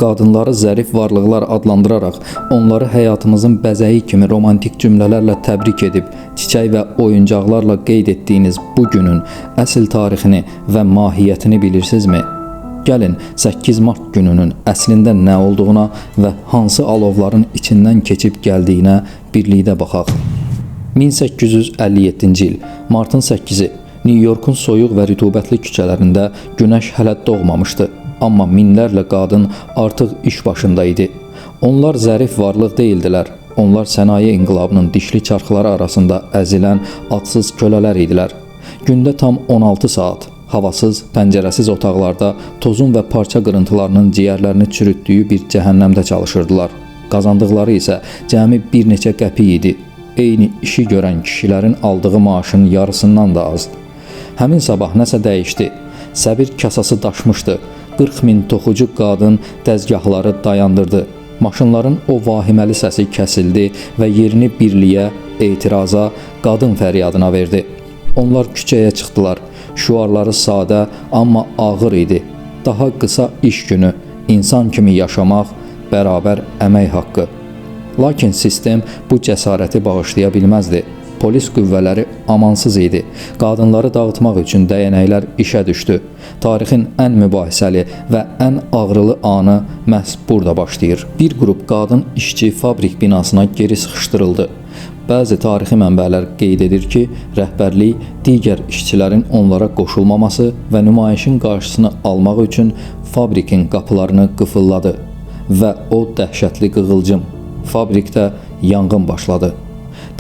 Qadınları zərif varlıqlar adlandıraraq onları həyatımızın bəzəyi kimi romantik cümlələrlə təbrik edib, çiçək və oyuncaqlarla qeyd etdiyiniz bu günün əsl tarixini və mahiyyətini bilirsinizmi? Gəlin 8 Mart gününün əslində nə olduğuna və hansı alovların içindən keçib gəldiyinə birlikdə baxaq. 1857-ci il, martın 8-i, New Yorkun soyuq və rütubətli küçələrində günəş hələ doğmamışdı. Amma minlərlə qadın artıq iş başında idi. Onlar zərif varlıq deyildilər. Onlar sənaye inqilabının dişli çarxları arasında əzilən adsız kölələr idilər. Gündə tam 16 saat havasız, pəncərəsiz otaqlarda tozun və parça qırıntılarının ciyərlərini çürütdüyü bir cəhənnəmdə çalışırdılar. Qazandıqları isə cəmi bir neçə qəpik idi. Eyni işi görən kişilərin aldığı maaşın yarısından da az. Həmin sabah nəsə dəyişdi. Səbir kasası daşmışdı. 40 min toxucu qadın dəzgahları dayandırdı. Maşınların o vahiməli səsi kəsildi və yerini birliyə, etiraza, qadın fəryadına verdi. Onlar küçəyə çıxdılar. Şüarları sadə, amma ağır idi. Daha qısa iş günü, insan kimi yaşamaq, bərabər əmək haqqı. Lakin sistem bu cəsarəti bağışlaya bilməzdi. Polis qüvvələri amansız idi. Qadınları dağıtmaq üçün dəyənəklər işə düşdü. Tarixin ən mübahisəli və ən ağrılı anı məhz burada başlayır. Bir qrup qadın işçi fabrik binasına geri sıxışdırıldı. Bəzi tarixi mənbələr qeyd edir ki, rəhbərlik digər işçilərin onlara qoşulmaması və nümayişin qarşısını almaq üçün fabrikin qapılarını qıfılladı və o dəhşətli qığılcım fabrikdə yanğın başladı.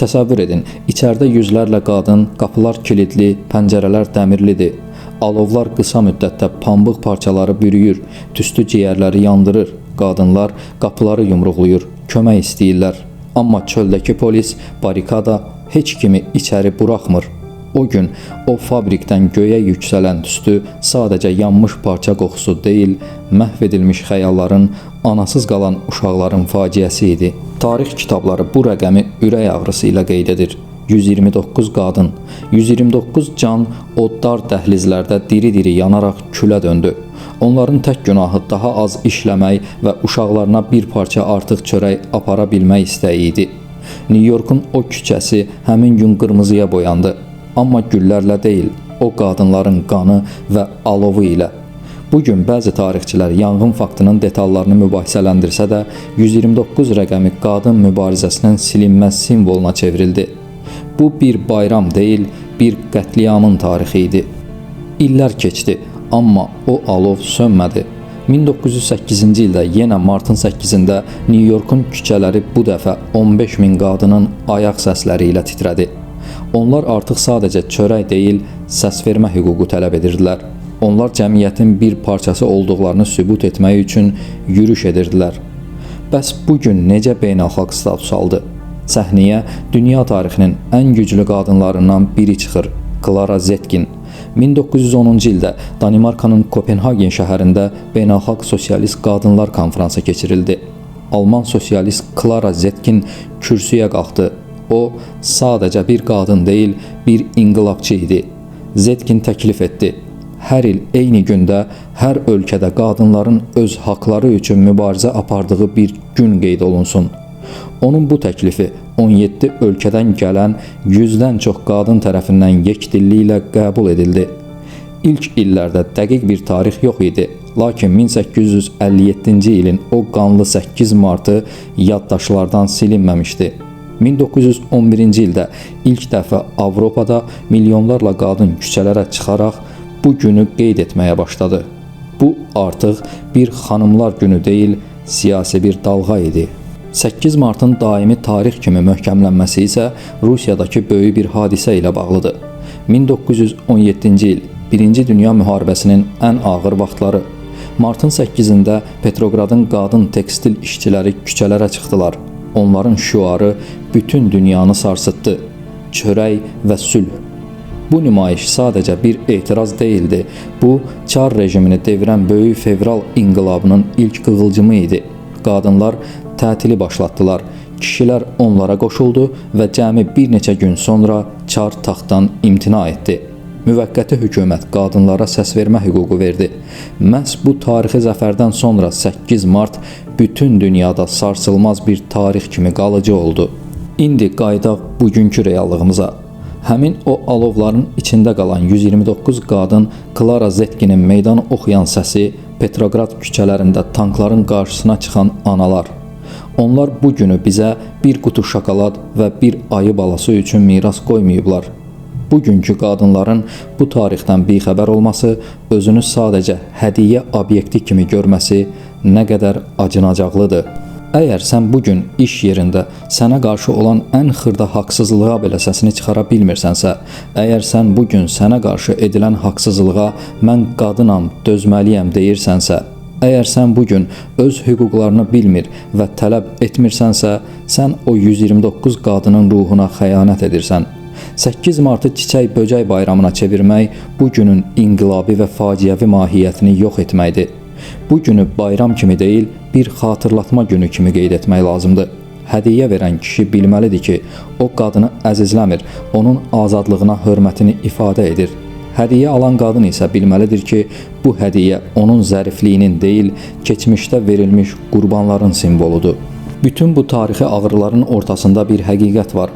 Təsəvvür edin, içəridə yüzlərlə qadın, qapılar kilidli, pəncərələr dəmirlidir. Alovlar qısa müddətdə pambıq parçaları bürüyür, tüstü ciyərləri yandırır. Qadınlar qapıları yumruqlayır, kömək istəyirlər. Amma çöldəki polis, barikada heç kimi içəri buraxmır. O gün o fabrikdən göyə yüksələn tüstü sadəcə yanmış parça qoxusu deyil, məhv edilmiş xəyalların, anasız qalan uşaqların faciəsi idi. Tarix kitabları bu rəqəmi ürək ağrısı ilə qeyd edir. 129 qadın, 129 can o dar dəhlizlərdə diri-diri yanaraq külə döndü. Onların tək günahı daha az işləmək və uşaqlarına bir parça artıq çörək apara bilmək istəyi idi. New Yorkun o küçəsi həmin gün qırmızıya boyandı. Amma güllərlə deyil, o qadınların qanı və alovu ilə. Bu gün bəzi tarixçilər yanğın faktının detallarını mübahisələndirsə də, 129 rəqəmi qadın mübarizəsinin silinməz simvoluna çevrildi. Bu bir bayram deyil, bir qətliamın tarixi idi. İllər keçdi, amma o alov sönmədi. 1908-ci ildə yenə martın 8-də New Yorkun küçələri bu dəfə 15 min qadının ayaq səsləri ilə titrədi. Onlar artıq sadəcə çörək deyil, səs vermə hüququ tələb edirdilər. Onlar cəmiyyətin bir parçası olduqlarını sübut etmək üçün yürüş edirdilər. Bəs bu gün necə beynəlxalq status aldı? Səhnəyə dünya tarixinin ən güclü qadınlarından biri çıxır: Clara Zetkin. 1910-cu ildə Danimarkanın Kopenhagen şəhərində Beynəlxalq Sosialist Qadınlar Konfransı keçirildi. Alman sosialist Clara Zetkin kürsüyə qalxdı. O sadəcə bir qadın deyil, bir inqilabçı idi. Zetkin təklif etdi: hər il eyni gündə hər ölkədə qadınların öz haqları üçün mübarizə apardığı bir gün qeyd olunsun. Onun bu təklifi 17 ölkədən gələn 100-dən çox qadın tərəfindən yekdilliklə qəbul edildi. İlk illərdə dəqiq bir tarix yox idi. Lakin 1857-ci ilin o qanlı 8 Martı yaddaşlardan silinməmişdi. 1911-ci ildə ilk dəfə Avropada milyonlarla qadın küçələrə çıxaraq bu günü qeyd etməyə başladı. Bu artıq bir xanımlar günü deyil, siyasi bir dalğa idi. 8 Martın daimi tarix kimi möhkəmlənməsi isə Rusiyadakı böyük bir hadisə ilə bağlıdır. 1917-ci il, Birinci Dünya Müharibəsinin ən ağır vaxtları. Martın 8-də Petroqradın qadın tekstil işçiləri küçələrə çıxdılar. Onların şüarı bütün dünyanı sarsıtdı: Çörək və sülh. Bu nümayiş sadəcə bir etiraz deyildi. Bu, Çar rejimini devirən Böyük Fevral inqilabının ilk qığılcımı idi. Qadınlar tətili başlatdılar. Kişilər onlara qoşuldu və cəmi bir neçə gün sonra Çar taxtdan imtina etdi. Müvəqqəti hökumət qadınlara səs vermə hüququ verdi. Məhz bu tarixi zəfərdən sonra 8 mart bütün dünyada sarsılmaz bir tarix kimi qalıcı oldu. İndi qayıdaq bugünkü reallığımıza. Həmin o alovların içində qalan 129 qadın, Klara Zetkinin meydan oxuyan səsi, Petroqrad küçələrində tankların qarşısına çıxan analar. Onlar bu günü bizə bir qutu şokolad və bir ayı balası üçün miras qoymayıblar. Bugünkü qadınların bu tarixdən bixəbər olması, özünü sadəcə hədiyyə obyekti kimi görməsi nə qədər acınacaqlıdır. Əgər sən bu gün iş yerində sənə qarşı olan ən xırda haqsızlığa belə səsini çıxara bilmirsənsə, əgər sən bu gün sənə qarşı edilən haqsızlığa mən qadınam, dözməliyəm deyirsənsə, əgər sən bu gün öz hüquqlarını bilmir və tələb etmirsənsə, sən o 129 qadının ruhuna xəyanət edirsən. 8 Martı çiçək-böcək bayramına çevirmək bu günün inqilabi və faciəvi mahiyyətini yox etməkdir. Bu günü bayram kimi deyil, bir xatırlatma günü kimi qeyd etmək lazımdır. Hədiyyə verən kişi bilməlidir ki, o qadını əzizləmir, onun azadlığına hörmətini ifadə edir. Hədiyyə alan qadın isə bilməlidir ki, bu hədiyyə onun zərifliyinin deyil, keçmişdə verilmiş qurbanların simvoludur. Bütün bu tarixi ağrıların ortasında bir həqiqət var.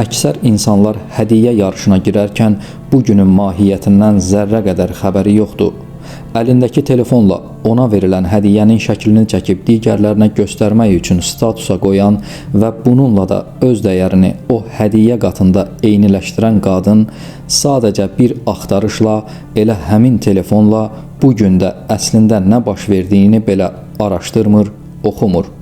Əksər insanlar hədiyyə yarışına girərkən bu günün mahiyyətindən zərrə qədər xəbəri yoxdur. Əlindəki telefonla ona verilən hədiyyənin şəklini çəkib digərlərinə göstərmək üçün statusa qoyan və bununla da öz dəyərini o hədiyyə qatında eyniləşdirən qadın sadəcə bir axtarışla elə həmin telefonla bu gündə əslində nə baş verdiyini belə araşdırmır, oxumur.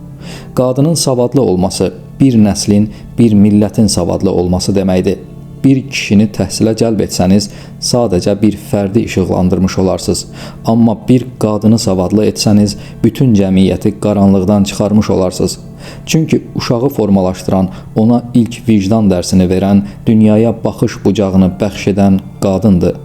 Qadının savadlı olması bir nəslin, bir millətin savadlı olması deməkdir. Bir kişini təhsilə cəlb etsəniz, sadəcə bir fərdi işıqlandırmış olarsınız. Amma bir qadını savadlı etsəniz, bütün cəmiyyəti qaranlıqdan çıxarmış olarsınız. Çünki uşağı formalaşdıran, ona ilk vicdan dərsini verən, dünyaya baxış bucağını bəxş edən qadındır.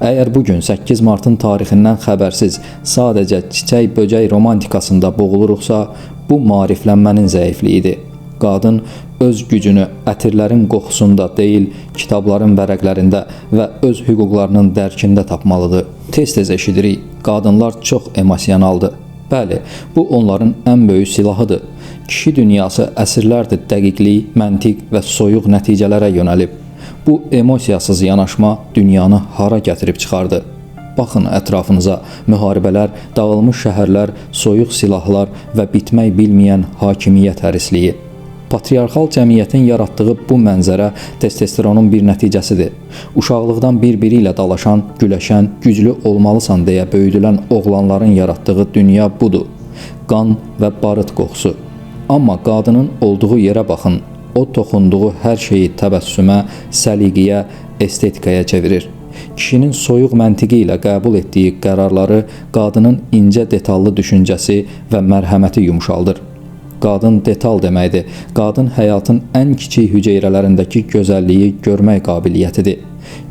Əgər bugün 8 Martın tarixindən xəbərsiz, sadəcə çiçək-böcək romantikasında boğuluruqsa, bu maariflənmənin zəifliyidir. Qadın öz gücünü ətirlərin qoxusunda deyil, kitabların vərəqlərində və öz hüquqlarının dərkində tapmalıdır. Tez-tez eşidirik, qadınlar çox emosionaldır. Bəli, bu onların ən böyük silahıdır. Kişi dünyası əsrlərdir dəqiqlik, məntiq və soyuq nəticələrə yönəlib. Bu emosiyasız yanaşma dünyanı hara gətirib çıxardı? Baxın ətrafınıza, müharibələr, dağılmış şəhərlər, soyuq silahlar və bitmək bilməyən hakimiyyət hərisliyi. Patriarxal cəmiyyətin yaratdığı bu mənzərə testosteronun bir nəticəsidir. Uşaqlıqdan bir-biri ilə dalaşan, güləşən, güclü olmalısan deyə böyüdülən oğlanların yaratdığı dünya budur. Qan və barıt qoxusu. Amma qadının olduğu yerə baxın. O toxunduğu hər şeyi təbəssümə, səliqəyə, estetikaya çevirir. Kişinin soyuq məntiqi ilə qəbul etdiyi qərarları qadının incə detallı düşüncəsi və mərhəməti yumşaldır. Qadın detal deməkdir. Qadın həyatın ən kiçik hüceyrələrindəki gözəlliyi görmək qabiliyyətidir.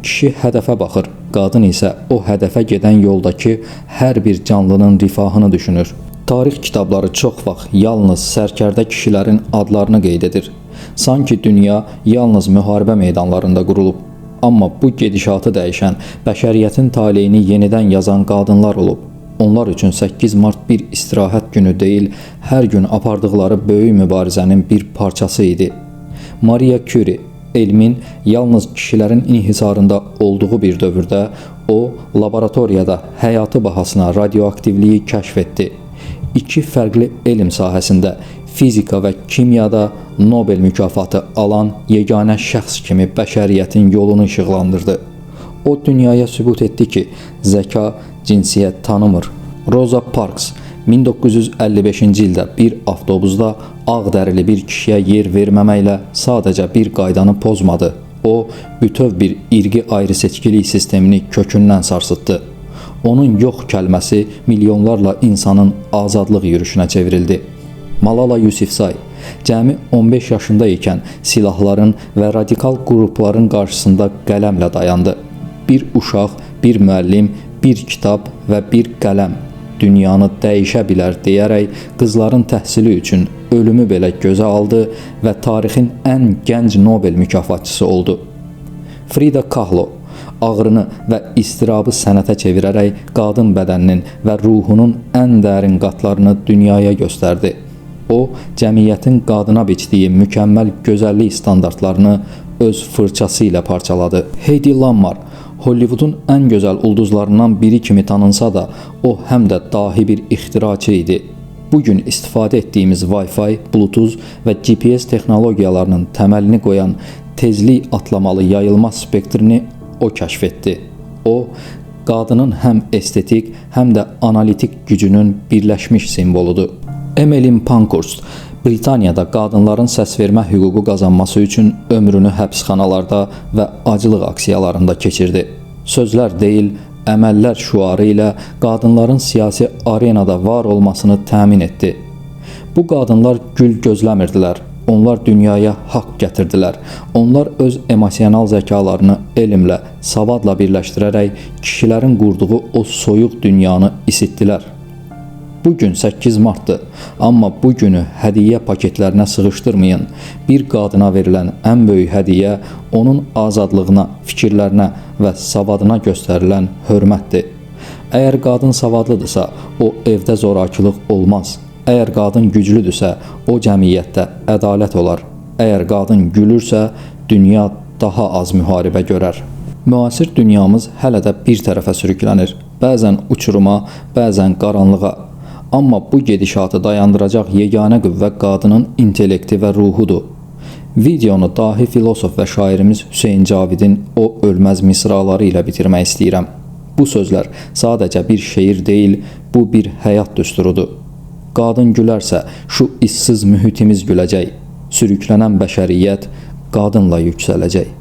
Kişi hədəfə baxır, qadın isə o hədəfə gedən yoldakı hər bir canlının rifahını düşünür. Tarix kitabları çox vaxt yalnız sərkərdə kişilərin adlarını qeyd edir. Sanki dünya yalnız müharibə meydanlarında qurulub. Amma bu gedişatı dəyişən, bəşəriyyətin taleyini yenidən yazan qadınlar olub. Onlar üçün 8 Mart bir istirahət günü deyil, hər gün apardıqları böyük mübarizənin bir parçası idi. Maria Curie, elmin yalnız kişilərin inhisarında olduğu bir dövrdə o, laboratoriyada həyatı bahasına radioaktivliyi kəşf etdi. İki fərqli elm sahəsində, fizika və kimyada Nobel mükafatı alan yeganə şəxs kimi bəşəriyyətin yolunu işıqlandırdı. O dünyaya sübut etdi ki, zəka cinsiyyət tanımır. Rosa Parks 1955-ci ildə bir avtobusda ağ dərili bir kişiyə yer verməməklə sadəcə bir qaydanı pozmadı. O, bütöv bir irqi ayrı-seçkilik sistemini kökündən sarsıtdı. Onun yox kəlməsi milyonlarla insanın azadlıq yürüşünə çevrildi. Malala Yousafzai cəmi 15 yaşında ikən silahların və radikal qrupların qarşısında qələmlə dayandı. Bir uşaq, bir müəllim, bir kitab və bir qələm dünyanı dəyişə bilər deyərək qızların təhsili üçün ölümü belə gözə aldı və tarixin ən gənc Nobel mükafatçısı oldu. Frida Kahlo Ağrını və istirabı sənətə çevirərək qadın bədəninin və ruhunun ən dərin qatlarını dünyaya göstərdi. O, cəmiyyətin qadına biçdiyi mükəmməl gözəllik standartlarını öz fırçası ilə parçaladı. Hedy Lamarr Hollywoodun ən gözəl ulduzlarından biri kimi tanınsa da, o həm də dahi bir ixtiraçı idi. Bu gün istifadə etdiyimiz Wi-Fi, Bluetooth və GPS texnologiyalarının təməlini qoyan tezlik atlamalı yayılma spektrini o kəşf etdi. O, qadının həm estetik, həm də analitik gücünün birləşmiş simvoludur. Emmeline Pankhurst Britaniyada qadınların səsvermə hüququ qazanması üçün ömrünü həbsxanalarda və aclıq aksiyalarında keçirdi. Sözlər deyil, əməllər şüarı ilə qadınların siyasi arenada var olmasını təmin etdi. Bu qadınlar gül gözləmirdilər. Onlar dünyaya haqq gətirdilər. Onlar öz emosional zəkalarını elmlə, savadla birləşdirərək kişilərin qurduğu o soyuq dünyanı isitdilər. Bu gün 8 Martdır, amma bu günü hədiyyə paketlərinə sığışdırmayın. Bir qadına verilən ən böyük hədiyyə onun azadlığına, fikirlərinə və savadına göstərilən hörmətdir. Əgər qadın savadlıdırsa, o evdə zorakılıq olmaz. Əgər qadın güclüdürsə, o cəmiyyətdə ədalət olar. Əgər qadın gülürsə, dünya daha az müharibə görər. Müasir dünyamız hələ də bir tərəfə sürüklənir. Bəzən uçuruma, bəzən qaranlığa. Amma bu gedişatı dayandıracaq yeganə qüvvə qadının intellekti və ruhudur. Videonu dahi filosof və şairimiz Hüseyn Cavidin o ölməz misraları ilə bitirmək istəyirəm. Bu sözlər sadəcə bir şeir deyil, bu bir həyat düsturudur. Qadın gülərsə, şu issız mühitimiz güləcək. Sürüklənən bəşəriyyət qadınla yüksələcək.